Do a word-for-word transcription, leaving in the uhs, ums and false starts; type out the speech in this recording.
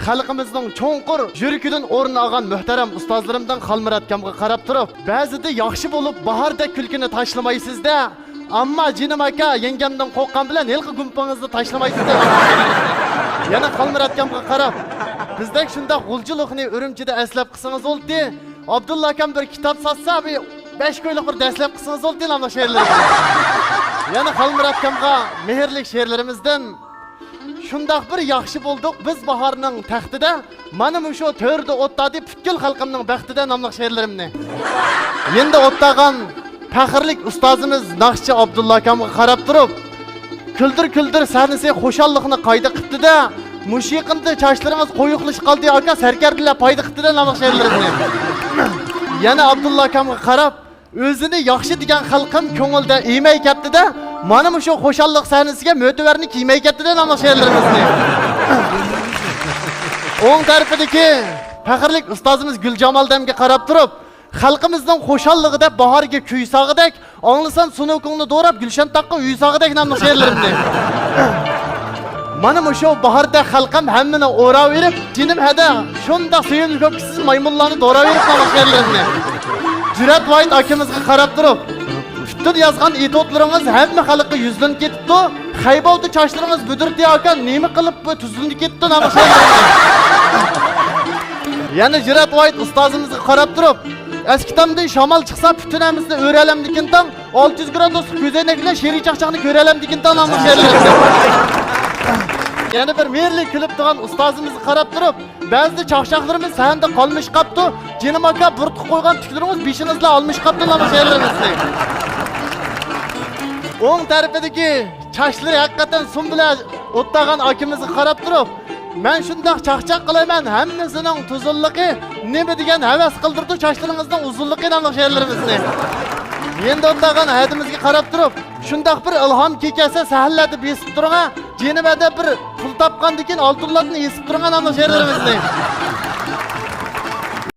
خەلقىمىزنىڭ چوڭقۇر يۈرىكىدىن ئورۇن ئالغان مۆھتەرەم ئۇستازلىرىمدىن خالمۇرات ئاكامغا قاراپ تۇرۇپ، بەزىدە ياخشى بولۇپ باھاردەك كۈلكىنى تاشلىمايسىز-دە، ئەمما جېنىم ئاكا، يەڭگەمدىن قورققان بىلەن ھېلىقى گۇمپىڭىزنى تاشلىمايسىز دەپ. يەنە خالمۇرات ئاكامغا قاراپ، بىزدەك شۇنداق غۇلجىلىقنى ئۈرۈمچىدە ئەسلەپ قىلسىڭىز بولدى. ئابدۇللا ئاكام بىر كىتاب ساتسا، بىر بەش كويلۇق بىر دەسلەپ قىلسىڭىز بولدى ناملىق شېئىرلىرىمىز. يەنە خالمۇرات ئاكامغا مېھىرلىك شېئىرلىرىمىزدىن، شۇنداق بىر ياخشى بولدۇق بىز باھارنىڭ تەختىدە، مانا مۇشۇ تۆردە ئوتتادى پۈتكۈل خەلقىمنىڭ بەختىدە ناملىق شېئىرلىرىمنى. يېنىدا ئوتتاغان پەخىرلىك ئۇستازىمىز ناخشىچى ئابدۇللا ئاكامغا قاراپ تۇرۇپ، كۈلدۈر كۈلدۈر سەھنىسى خۇشاللىقنى قايدا قىپتىدە، مۇشۇ يېقىندا چاچلىرىڭىز قويۇقلىشىپ قالدى ئاكا، سەركەردىلەر پايدا قىپتىدە ناملىق شېئىرلىرىمنى. يەنە ئابدۇللا ئاكامغا قاراپ، ئۆزىنى ياخشى دېگەن خەلقىم كۆڭۈلدە ئىيمەي كەتتىدە، مانا مۇشۇ خۇشاللىق سەھنىسىگە مۆتىۋەرنى كىيمەي كەتتىدە ناملىق شېئىرلىرىمىزنى. ئوڭ تەرىپىدىكى پەخىرلىك ئۇستازىمىز گۈلجامال دەمگە قاراپ تۇرۇپ، خەلقىمىزنىڭ خۇشاللىقى دەپ باھارگە كۈي سالغۇدەك، ئاڭلىسام سۇنۇكۇڭنى دوراپ، گۈلشەن تاغقا ئۆي سالغۇدەك ناملىق شېئىرلىرىمنى. مانا مۇشۇ باھاردەك خەلقىم ھەممىنى ئوراۋېرىپ، جېنىم ھەدە شۇنداق سۆيۈملۈك ئۆپكىسىز مايمۇنلارنى دوراۋېرىپ ناملىق شېئىرلىرىمنى. جۈرئەت ۋاھىت ئاكىمىزغا قاراپ تۇرۇپ، پۈتۈن يازغان ئېتوتلىرىڭىز ھەممە خەلققە يۈزلىنىپ كېتىپتۇ. خەيباۋدا چاچلىرىڭىز بۈدۈرتى ئاكا، نېمە قىلىپ بۇ تۈزلىنىپ كېتىپتۇ ناملىق شېئىرلىرىمنى. يەنە جۈرئەت ۋاھىت ئۇستازىمىزغا قاراپ تۇرۇپ، ئەسكى تامدىن شامال چىقسا، پۈتۈن ھەممىسىنى ئۆرەلەمدىكىن تاڭ، ئالتە يۈز گرادۇسلۇق كۆزەينەك بىلەن شېرىن چاقچاقنى كۆرەلەمدىكىن تاڭ ناملىق شېئىرلىرىمنى. يەنە بىر مېھىرلىك كۈلۈپ تۇرغان ئۇستازىمىزغا قاراپ تۇرۇپ، بەزىدە چاقچاقلىرىمىز سەھنىدە قالمىشىپ قاپتۇ، جېنىم ئاكا، بۇرۇتقا قويغان تۈكلىرىڭىز بېشىڭىزلا ئالمىشىپ قاپتۇ ناملىق شېئىرلىرىمىزنى. ئوڭ تەرىپىدىكى چاچلىرى ھەقىقەتەن سۇم بىلەن ئوتتاغان ئاكىمىزغا قاراپ تۇرۇپ، مەن شۇنداق چاقچاق قىلايمەن، ھەممىسىنىڭ تۇزۇنلۇقى نېمە دېگەن ھەۋەس قىلدۇرىدۇ، چاچلىرىڭىزنىڭ ئۇزۇنلۇقى ناملىق شېئىرلىرىمىزنى. يېنىدا ئولتۇرغان ھەدىمىزگە قاراپ تۇرۇپ، شۇنداق بىر ئىلھام كېچەسى سەھەرلەردە بېسىپ تۇرۇڭا، جېنىم ھەدە بىر پۇل تاپقاندىكىن ئالتۇنلاردىن ئېسىپ تۇرۇڭا ناملىق شېئىرلىرىمىزنى.